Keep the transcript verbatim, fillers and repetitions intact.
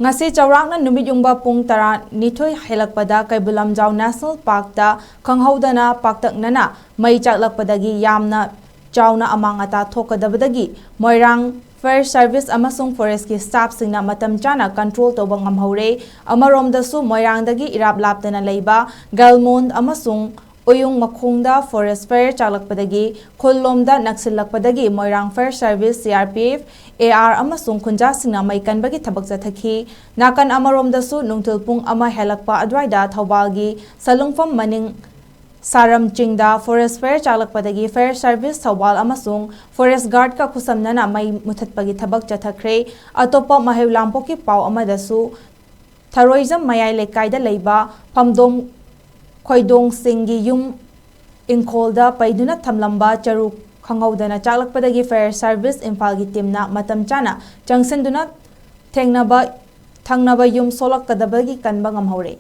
ꯉꯁꯤ ꯆꯥꯎꯔꯥꯛꯅ ꯅꯨꯃꯤꯠ ꯌꯨꯡꯕ ꯄꯨꯡ ꯇꯔꯥꯅꯤꯊꯣꯏ ꯍꯦꯜꯂꯛꯄꯗ ꯀꯩꯕꯨꯜ ꯂꯝꯖꯥꯎ ꯅꯦꯁꯅꯦꯜ ꯄꯥꯔꯛꯇ ꯈꯪꯍꯧꯗꯅ ꯄꯥꯛꯇꯛꯅꯅ ꯃꯩ ꯆꯥꯛꯂꯛꯄꯗꯒꯤ ꯌꯥꯝꯅ ꯆꯥꯎꯅ ꯑꯃꯥꯡ ꯑꯇꯥ ꯊꯣꯛꯀꯗꯕꯗꯒꯤ ꯃꯣꯏꯔꯥꯡ ꯐꯥꯌꯔ ꯁꯥꯔꯚꯤꯁ ꯑꯃꯁꯨꯡ ꯐꯣꯔꯦꯁꯀꯤ ꯁ꯭ꯇꯥꯐꯁꯤꯡꯅ ꯃꯇꯝ ꯆꯥꯅ ꯀꯟꯇ꯭ꯔꯣꯜ ꯇꯧꯕ ꯉꯝꯍꯧꯔꯦ꯫ ꯑꯃꯔꯣꯝꯗꯁꯨ ꯃꯣꯏꯔꯥꯡꯗꯒꯤ ꯏꯔꯥꯞ ꯂꯥꯞꯇꯅ ꯂꯩꯕ ꯒꯦꯜꯃꯣꯟ ꯑꯃꯁꯨꯡ ꯎꯌꯨꯡ ꯃꯈꯣꯡꯗ ꯐꯣꯔꯦꯁ ꯐꯥꯌꯔ ꯆꯥꯛꯂꯛꯄꯗꯒꯤ ꯈꯨꯜꯂꯣꯝꯗ ꯅꯛꯁꯤꯜꯂꯛꯄꯗꯒꯤ Moirang fire service, C R P F, A R ꯑꯃꯁꯨꯡ ꯈꯨꯟꯖꯥꯁꯤꯡꯅ ꯃꯩ ꯀꯟꯕꯒꯤ ꯊꯕꯛ ꯆꯠꯊꯈꯤ꯫ ꯅꯥꯀꯟ ꯑꯃꯔꯣꯝꯗꯁꯨ ꯅꯨꯡꯊꯤꯜ ꯄꯨꯡ ꯑꯃ ꯍꯦꯜꯂꯛꯄ ꯑꯗꯨꯋꯥꯏꯗ ꯊꯧꯕꯥꯜꯒꯤ ꯁꯂꯨꯡꯐꯝ ꯃꯅꯤꯡ ꯁꯥꯔꯝ ꯆꯤꯡꯗ ꯐꯣꯔꯦꯁ ꯐꯥꯌꯔ ꯆꯥꯛꯂꯛꯄꯗꯒꯤ ꯐꯥꯌꯔ ꯁꯥꯔꯚꯤꯁ ꯊꯧꯕꯥꯜ ꯑꯃꯁꯨꯡ ꯐꯣꯔꯦꯁ ꯒꯥꯔꯗꯀ ꯈꯨꯠꯁꯝꯅꯅ ꯃꯩ ꯃꯨꯊꯠꯄꯒꯤ ꯊꯕꯛ ꯆꯠꯊꯈ꯭ꯔꯦ꯫ ꯑꯇꯣꯞꯄ ꯃꯍꯩ ꯂꯥꯡꯄꯣꯛꯀꯤ ꯄꯥꯎ ꯑꯃꯗꯁꯨ ꯊꯔꯣꯏꯖꯝ ꯃꯌꯥꯏ ꯂꯩꯀꯥꯏꯗ ꯂꯩꯕ ꯐꯝꯗꯣꯡ ꯈꯣꯏꯗꯣꯡꯁꯤꯡꯒꯤ ꯌꯨꯝ ꯏꯪꯈꯣꯜꯗ ꯄꯩꯗꯨꯅ ꯊꯝꯂꯝꯕ ꯆꯔꯨ ꯈꯪꯍꯧꯗꯅ ꯆꯥꯛꯂꯛꯄꯗꯒꯤ ꯐꯥꯌꯔ ꯁꯥꯔꯚꯤꯁ ꯏꯝꯐꯥꯜꯒꯤ ꯇꯤꯝꯅ ꯃꯇꯝ ꯆꯥꯅ ꯆꯪꯁꯤꯟꯗꯨꯅ ꯊꯦꯡꯅꯕ, ꯊꯪꯅꯕ ꯌꯨꯝ ꯁꯣꯛꯂꯛꯀꯗꯕꯒꯤ ꯀꯟꯕ ꯉꯝꯍꯧꯔꯦ꯫